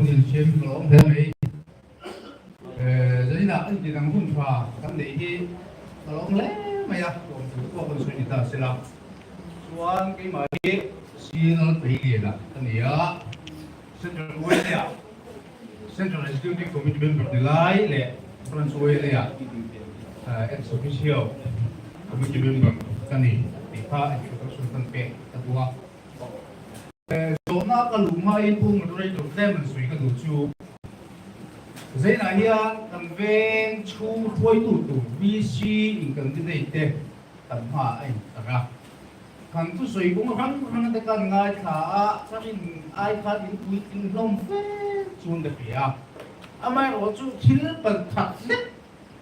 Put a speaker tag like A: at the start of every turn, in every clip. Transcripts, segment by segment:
A: Hun in siam ka lawm hle mai. Zaninah an ti dang hun tha kan neih hi ka lawm hle mai a, lawmthu te pawh kan sawi ni ta sela. Chuan keimah hi Sinal Peiliana ka ni a, Central Uailea Central Executive Committee member ni lai leh Branch Uailea Ex Officio Committee member ka ni tih kha introduction kan pek ka duh a. Zawhna ka luh hmain Pu Moderator tlem an sawi ka duh chu Zainah hian kan veng chhung hruaitu tur VC in candidate te kan hmaah a intar a. Kan thusawi kawng hrang hrang te kan ngaithla a, ka rin ai khan in puitling hlawm fe chuan ka hria. Amaherawhchu thil pakhat hlek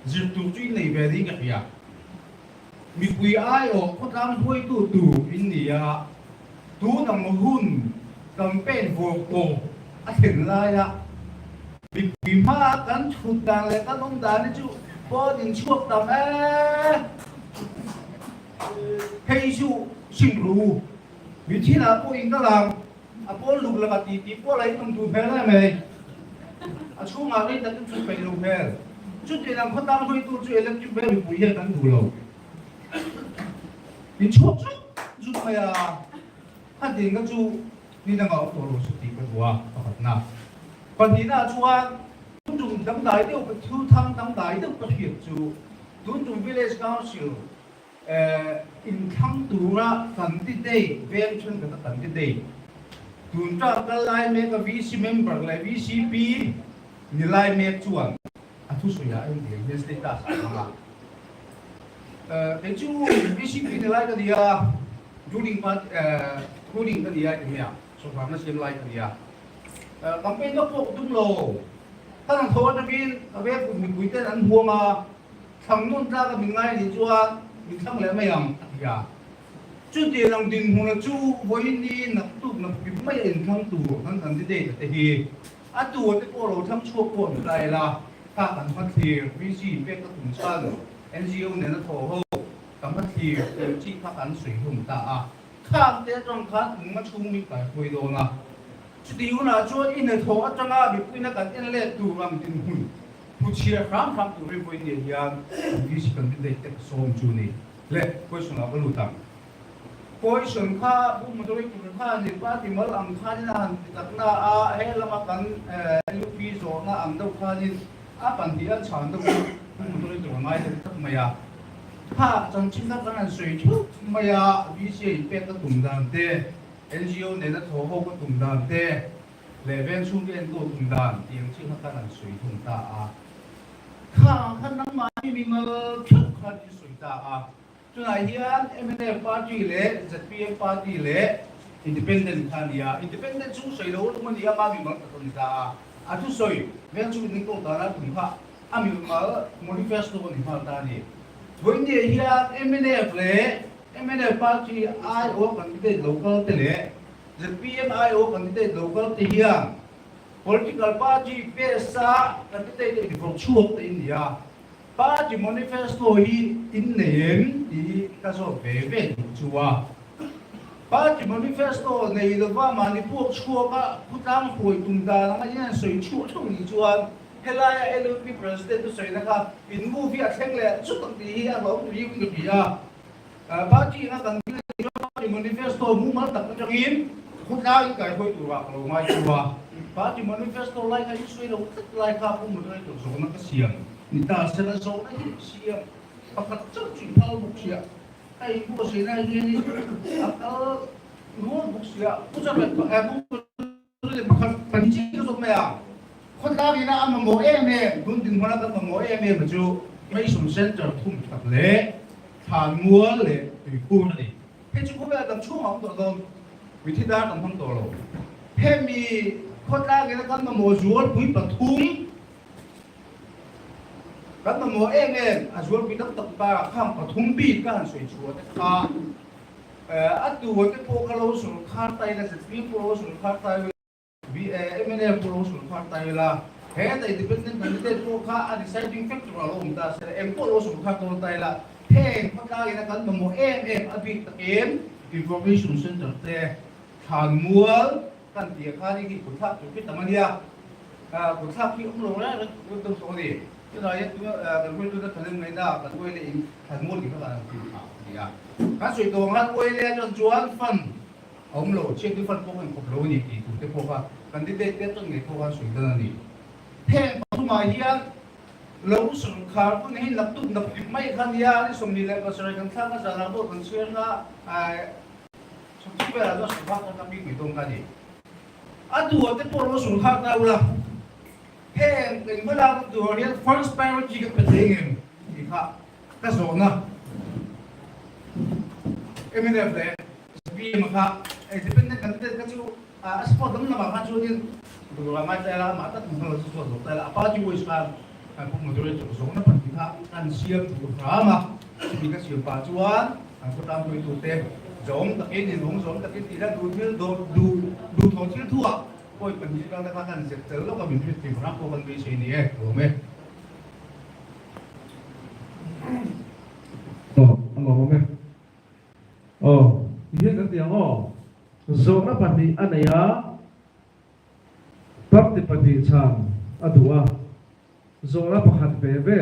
A: zir tur chu in nei ve niin ka hria. Mipui aiawh khawtlang hruaitu tur in ni a, tun ang hun campaign vawr tawp a thlen laia mipui hmaa kan thut dan leh kan awm dan hi chu pawn in chhuak tam e. Hei chu sim ru u, mi thinah pawh in ka lang. A pawl luk laka ti tih pawh la in awm duh hmel em ei. A chhungah rei tak in chhut peih lo hmel. Chutiang ang khawtlang hawitu chu electric bell mipui hian kan duh lo. In chhuak zut zut mai a, a dinna chu ni dangah awm tawh lo su tih ka duh a, pakhatna. Pahnihna chuan tun tum dangdai deuh ka thil thang dangdai deuh ka hriat chu tun tum village council Inthlang tura candidate, veng thenkhat a candidate, tun ṭah kal lai mek a VC member leh VCP ni lai mek chuan a thusawiah a intiang hian status a hmang a. Kei chu VCP ni lai ka ni a, ruling party, ruling ka ni a ti mai a, sawrkarna siam lai ka ni a. Campaign ka pawh tum lo, ka hnathawh atangin ka veng kut mipuiten an huam a, Thlang nun tlak a min ngai nih chuan min thlang leh mai ang, a ti a. Chutiang ang dinhmuna chu vawiin naktuk nakpip mai a inthlang tur kan candidate a te hi a tu a te pawh lo thlang chhuak pawh an ta ila, kha kan hmathlir VC pek ka tum chhan NGO nena thawh ho ka hmathlir tel chi kha kan sawi hlum ta a. Khang te atang khan kum nga chhung min kaihruai dawn a. Chutih hunah chuan i hnathawh atanga mipuina kan en let tur ang dinhmun Thu chhiar hram hram tur hi vawiin hian VC candidate te ka sawm chu ni. Le, question ah ka lut ang. Question kha Pu Moderator khan i party mal ang khanin a han ti tak na a, he lama kan LUP zawhna ang deuh khanin a pahnih an chhan deuh chu Pu Moderator a ngai deuh tak mai a. Kha chanchin kha kan han sawi theuh mai a, VC a inpek ka tum dan te, NGO nena thawh ho ka tum dan te, Leh veng chhungte enkawl tum dan tih ang chi kha khan an sawi thung ta a. Kha ang khan nangmahni mimal theuh khan in sawi ta a. Tunah hian mnf party leh zpm party leh Independent kha a ni a. Independent chu sawi lo lum a ni a, ma mimal tak a ni ta a. A thusawi veng chhung in enkawl dan a tum kha a mimal manifesto a ni nghal ta a ni. Vawiinniah hian mnf leh mnf party aiawh candidate lo kal te leh Zpm aiawh candidate lo kal te hian political party base-a candidate a invawrh chhuak te in ni a, party manifesto hi in nei em tih hi ka zawt ve ve duh chu a. Party manifesto nei lova mahni puak chhuaka khawtlang hruai tum dan anga in han sawi chhuah theuh nih chuan helaia LUP President thusawi-na kha in move hi a thleng leh chut ang tih hi a hlawm riu in ka hria. Party ina kan ding anih chuan party manifesto mumal tak atangin khawtlai in kaihhawi turah ka lo ngai chu a. Party manifesto lai kha i sawi lo tlat lai kha pu moderator zawhna ka siam ni ta sela zawhna hi ka siam pakhat chauh chu i phal bawk sia. A inbuatsaihna hianin a kal nual bawk sia. Pu Chairman, pu Pakhat kan chik zawk mai a, khawtlang ina a mamawh em em, tun dinhmuna kan mamawh em em chu Mason Centre thum that leh Thlanmual leh Tuikhur a ni. Hei chu khawvel dam chhungah awm tawh dawn, mithi dar kan hmang tawh lo. Hemi khawtlang ina kan mamawh zualpui pathum kan mamawh em em, a zualpui tam tak bakah khang pathum bik ka han sawi chhuah te kha, A tu te pawh kha lo sawrkhar ta ila, zpm pawh lo sawrkhar ta ila, mnf pawh lo sawrkhar ta ila, heta independent candidate pawh kha a deciding factor a lo awm ta se la, eng pawh lo sawrkhar dawn ta ila, heng khawtlangin a kan mamawh em em a bik takin information center te, thlanmual kan tih khan i kut thlak tur khi tam a nia. Kutthlak hi awm lo reng reng deuh tawh a ni. Tunah hian tuna kan hruaitute thahnem ngaihna kan uai leh in thlan mawl tih kha kan han tih phah a ni a. Kan sawi tawh ang khan uai leh atang chuan fund a awm lo, chhiatni fund pawh kan khawp lo a ni tih tur te pawh kha candidate te atang ngei pawh khan sawi dan a ni. Heng pathumah hian lo sawrkhar hun hi naktuk naktuk mai kha nia, ni 27 kan thlak a zanah pawh kan chhiar kha 30 velah chuan sawrkhar kha ka bik mai dawn kha a ni. A duh te pawh lo sawrkhar ta ula, heng kan hma lakna tur hian first priority kan pe thei ngem tih kha ka zawhna. Mnf leh zpm kha independent candidate kha chu a support lam lamah khan chuanin Dawr a ngai ta ila, amah tak hmu lo chu chuan zawk ta ila, a party wise khan kan pu moderator zawhna pahnih kha kan siam tur hram a, chumi ka siam pah chuan kan khawtlang hruaitute zawm takin inhawng zawm takin tih la duh thil duh duhthawh thil thuah pawi pahnih atangte kha kan zep tel lawk a, min hriat thei hram pawh kan beisei ni e, ka lawm e.
B: Aw, a lawmawm e. Aw, tihian kan ti ang aw. Zawhna pahnih a nei a. Party pahnih chhan a duh a, zawhna pakhat ve ve,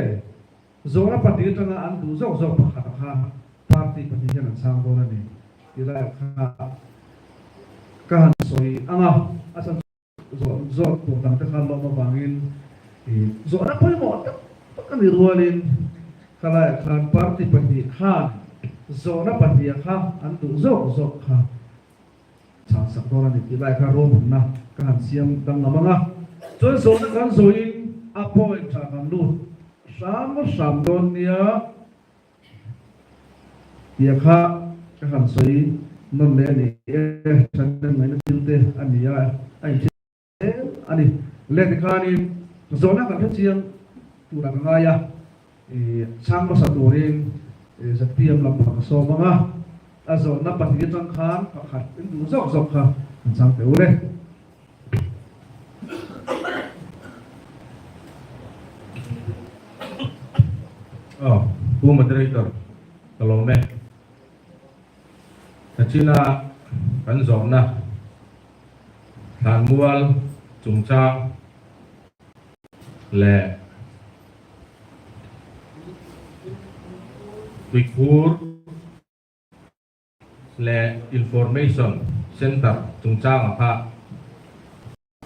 B: zawhna pahnih atanga an duh zawk zawk pakhat kha party pahnih hian an chhang dawn a ni tih laiah kha ka han sawi ang a, a chhan chu zawh zawk tur dang te kha lawm avangin zawhna pawimawh tak tak a ni rualin khalaiah khan party pahnih khan zawhna pahniha kha an duh zawk zawk kha Chhan sak dawn a ni tih lai kha ruahmanna ka han siam danglam ang a, chuan zawhna kan zawhin a point ah kan lut hram hram dawn nia tia kha ka han sawi nawn leh a ni e, channel ngaihna thil te a ni a, a inhriat. Zel a ni. Leh tikhanin zawhna kan hre chiang turah ka ngai a, chhang hmasa turin zpm lampang ka sawm ang a, a zawhna pahnih atang khan pakhat in duh zawk zawk kha kan chhang teh ule.
C: Aw, Pu Moderator, ka lawm e. Kachina kan zawhna Thlanmual chungchang leh Tuikhur leh Information Centre chungchangah kha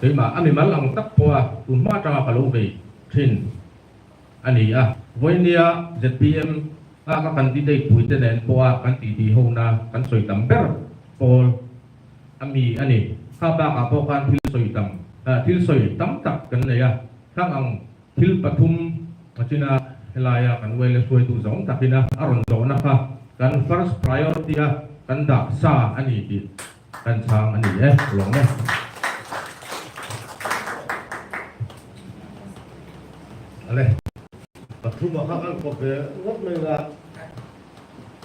C: keimah a mimal ang tak pawha tun hma atanga ka lo vei thin a ni a. Vawinia zpm a ka candidate puite nen pawha kan titi hona kan sawi tam ber pawl a mi a ni. Kha bakah pawh khan thil sawi tam, thil sawi tam tak kan nei a. Khang ang thil pathum a china helaia kan YLA hruaitu zawng takina a rawn zawhna kha kan first priority a kan dah sa a ni tih kan chhang a ni e, lawm e.
D: Ale, pathum a kha kan kawp ve ngawt mai nga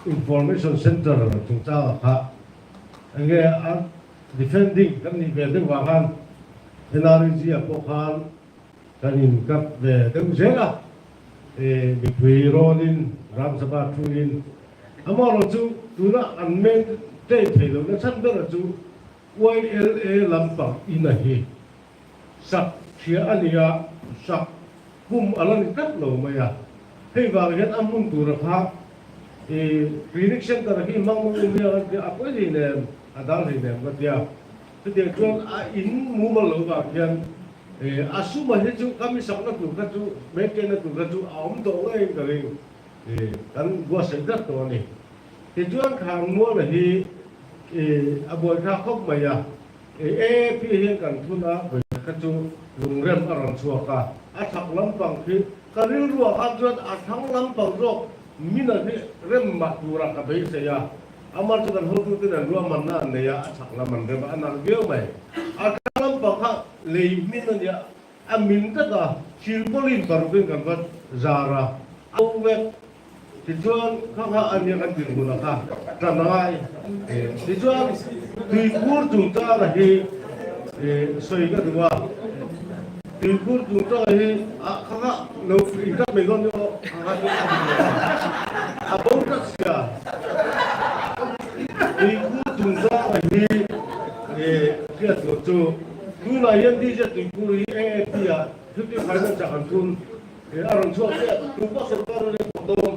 D: Information Center chungchangah kha Enge a defending kan nih ve deuh vang khan NREG ah pawh khan kan in kap ve deuh zel a, e mipui rawnin Ram Sabha thu in amaherawh chu tuna an maintain thei lohna chhan ber chu YLA lampang in a hi Sak hria a ni a, sak kum a la ni tlat lo mai a. Hei vang hian a hmun tura kha i clinic center hi hmang mawng nia kan tia, a pawi hlei nem, a dal hlei nem ka tia. Chutiang chuan a in mumal lo vang hian a suma hi chu ka mi sakna tur kha chu maintain na tur kha chu a awm tawh ngeiin ka ring kan buatsaih tlat tawh a ni. Tichuan Khanmuala hi a buaithlak khawp mai a. AAP hian kan thun a, vawikhat kha chu lungrem a rawn chhuak a, a chhak lampang khi ka rilruah khan chuan a thlang lampang zawk mina hi rem mah turah ka beisei a, amah chu kan hotuten an ruahmanna an nei a, a chhak lam an rem a, a nalh viau mai. A thlang lampang kha lei hmin a nia, a min tlat a, silpawlin parukin kan va zar a, a bo vek. Tichuan, kha kha a nia kan dinhmun a kha tan a ngai. Tichuan, tuikhur chungchanga hi sawi ka duh a. Tuikhur chungchanga hi kha kha lo inkat mai dawn ni aw, kha kha chu a duh lo a, a bo tlat sia. Tuikhur chungchanga hi hriat tur chu. Tunah hian DJ Tuikur hi AAP ah Fifty Finance ah kan thun a rawn chhuak chiah. Tu pawh sorkar a leng thawk dawn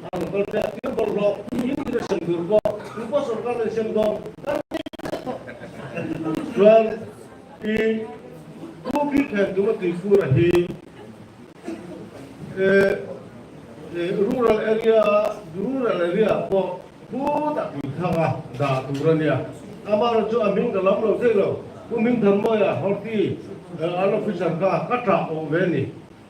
D: a rawn kal chiah. Thil bawlhhlawh in in a sem tur pawh tu pawh sorkar a sem dawn kan ti vek tawh. Chuan i Pu Bikhen tuma Tuikur a hi Rural area rural area ah pawh khutah tuithanga dah tur a nia. Amaherawhchu a hming ka lam lo thei lo. Pu Hmingthanmawia Horti an officer kha ka tah awh ve a ni.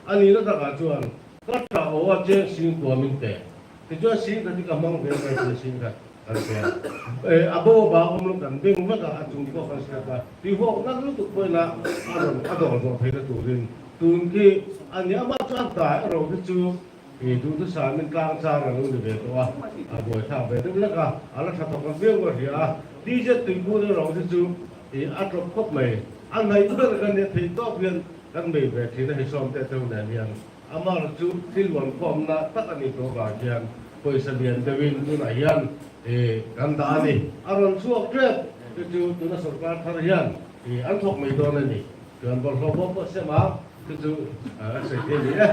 D: A nihna takah chuan ka tah awh a cheng sing kua min pe. Tichuan sing khat hi ka hmang ve mai tih sing khat kan pe a. A bo bang awm lo kan beng vek a, a chung pawh kan hriat a. Tihawk nat lutuk pawhin a rawn a dawr zawh theihna turin Tun khi a ni amah chu a hnai erawh khi chu i duhthusam in tlang chang a lo ni ve tawh a, a buaithlak ve deuh lek a, a la tha thawk ang viau ka hria a, DJ Tuikhur erawh khi chu i a tawp khawp mai, a hnaih ber kan nia theih tawp hian kan nei ve thin a hei sawmte teu nen hian amah erawh chu thil luankhawmna tak a nih tawh vang hian pawisa lian deuhin tunah hian i kan dah a ni, a rawn chhuak tep chu chu tuna sawrkar thar hian i an thawk mai dawn a ni. Chuan bawlhhlawh bawk pawh siam ang, chu chu a sawi thei a ni e.